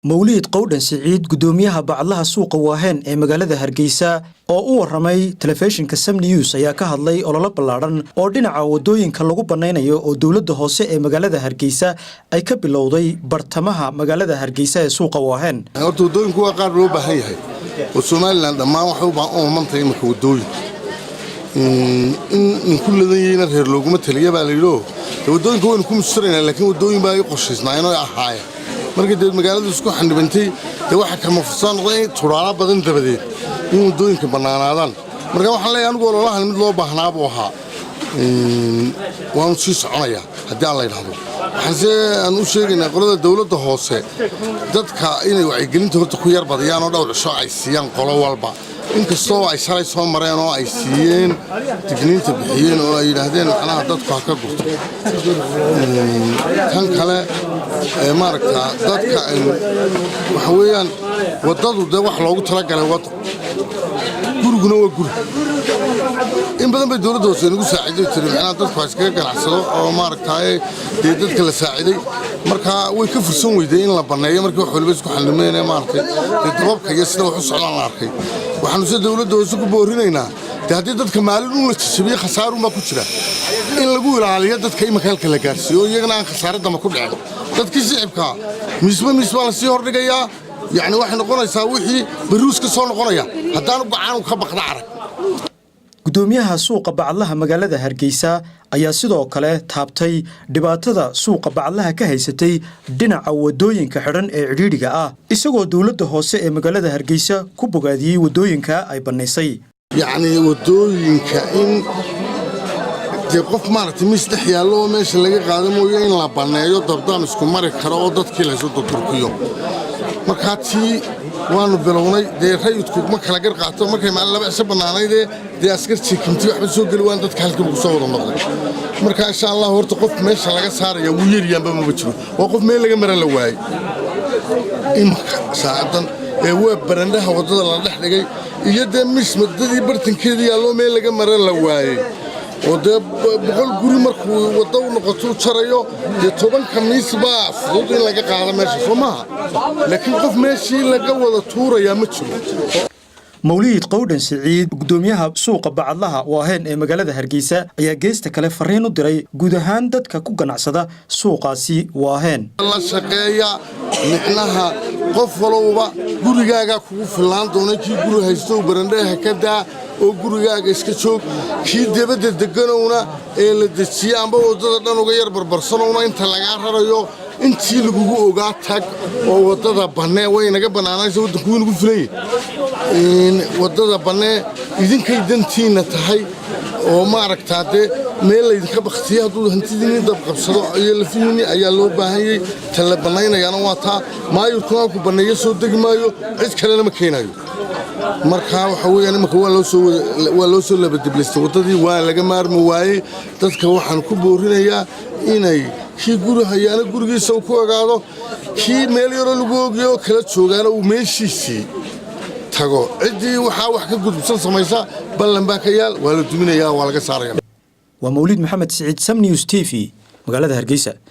Mawliid Qowdhan Siciid, gudoomiyaha bacadlaha suuqa Waaheen ee magaalada Hargeysa, oo u waramay telefishinka Sam News, ayaa ka hadlay ololo ballaadhan oo dhinaca wadooyinka lagu banaynayo oo dowladda hoose ee magaalada Hargeysa ay ka bilowday bartamaha magaalada Hargeysa ee suuqa Waaheen. Horta waddooyinku waa qaar loo baahan yahay, oo Somaliland dhammaan waxay u oomantahay imarka waddooyin. In ninku ladan yahayna reer looguma taliya baa layidhio. Waddooyinka waynu ku mustaraynaa, laakiin waddooyin baa ay qorshaysnaayeen oo ahaayeen. Markii dee magaaladu isku xandhibantay, dee waxaa kama fursaan noqday in tudhaalo badan dabadeed in waddooyinka bannaanaadaan. Marka waxaan leeyahay, anigu ololahan mid loo baahnaa buu ahaa, waanu sii soconayaa haddii aan la yidhaahdo. Waxaanse aan u sheegaynaa qolada dowladda hoose dadka inay wacyigelinta horta ku yar badiyaan oo dhowr cisho ay siiyaan qolo walba, inkastoo ay shalay soo mareen oo ay siiyeen digniinta, bixiyeen oo ay yidhaahdeen macnaha dadku ha ka gurto. Tan kale, maaragtaa, dadka aynu waxa weeyaan waddadu dee wax loogu talagalay waddo, guriguna waa guri. In badan bay dowladda hoose nagu saaciday, tiri macnaha dadku ha iskaga ganacsado, oo maaragtaaye dee dadka la saaciday. Marka way ka fursan weyday in la banneeyo markii wax waliba isku xanimeen, maaragtay, dee dababka iyo sida wax u socdaan la arkay. Waxaanu se dowladda hoose ku boorinaynaa, dee haddii dadka maalin un la jajabiyo, khasaarun baa ku jira, in lagu ilaaliyo dadka imanka halka la gaarsiiyo oo iyagana aan khasaare damba ku dhicin. Dadkii shicibkaa miisba miis baa lasii hordhigayaa. Yacni waxay noqonaysaa wixii barruus ka soo noqonaya haddaanu gacaanu ka baqda arag. Gudoomiyaha suuqa bacadlaha magaalada Hargeysa ayaa sidoo kale taabtay dhibaatada suuqa bacadlaha ka haysatay dhinaca wadooyinka xidhan ee cidhiidhiga ah, isagoo dowladda hoose ee magaalada Hargeysa ku bogaadiyey wadooyinka ay bannaysay. Yacni waddooyinka in dee qof, maaragtay, miis dhex yaallo oo meesha laga qaado mooyo, in la banneeyo dabdaan isku mari karo oo dadkii laysu durdurkiyo. Markaa tii waanu bilownay. Dee rayidku ma kala gar qaato. Markay maalin 2 cisho bannaanaydee dee askar jiikinti waxba soo geli waan, dadka halkiiba ku soo wada noqday. Marka insha Allah horta qof meesha laga saaraya wuu yaryaanba, maba jiro. Waa qof meel laga mara la waayey imanka saacadan ee waa barandhaha waddada la dhex dhigay iyo dee mis wadadii bartankeedii yaalloo meel laga mara la waayey, oo dee 100 guri markuu waddo u noqoto jarayo, dee 10-ka miis baa fudud in laga qaado meesha, soo maaha? Laakiin qof meeshii laga wada tuurayaa ma jiro. Mawliid Qowdhan Siciid, gudoomiyaha suuqa bacadlaha Waaheen ee magaalada Hargeysa, ayaa geesta kale fariin u diray guud ahaan dadka ku ganacsada suuqaasi Waaheen. La shaqeeya micnaha qof walowba gurigaagaa kugu fillaan doona. Kii guri haysto barandheha ka daa oo gurigaaga iska joog. Kii debadda deganowna ee la dejiye amba waddada dhan uga yar barbarsanowna, inta lagaa rarayo intii lagugu ogaa tag oo waddada bannee. Way naga bannaanaysa, waddanku wuu nagu filan yahay. Waddada bannee, idinkay dantiinna tahay. Oo maaragtaa dee meel laydinka baktiye hadduu hantidiinni dabqabsado iyo lafihiinni ayaa loo baahanyey. Ta la bannaynayaana waa taa. Maayurkuna halku banneeyo soo degi maayo, cid kalena ma keenayo. Marka waxa weeyaan imanka waa loo soo labadiblaystay waddadii, waa laga maarmi waayey. Dadka waxaan ku boorinayaa inay kii guri hayaana gurigiisa uu ku ogaado, kii meel yaroo lagu ogiyo oo kala joogaana uu meeshiisii tago. Ciddii waxaa wax ka gudubsan samaysa, ballan baa ka yaal, waa la duminayaa, waa laga saaraya. Waa Mawliid Maxamed Siciid, Sam News TV, magaalada Hargeysa.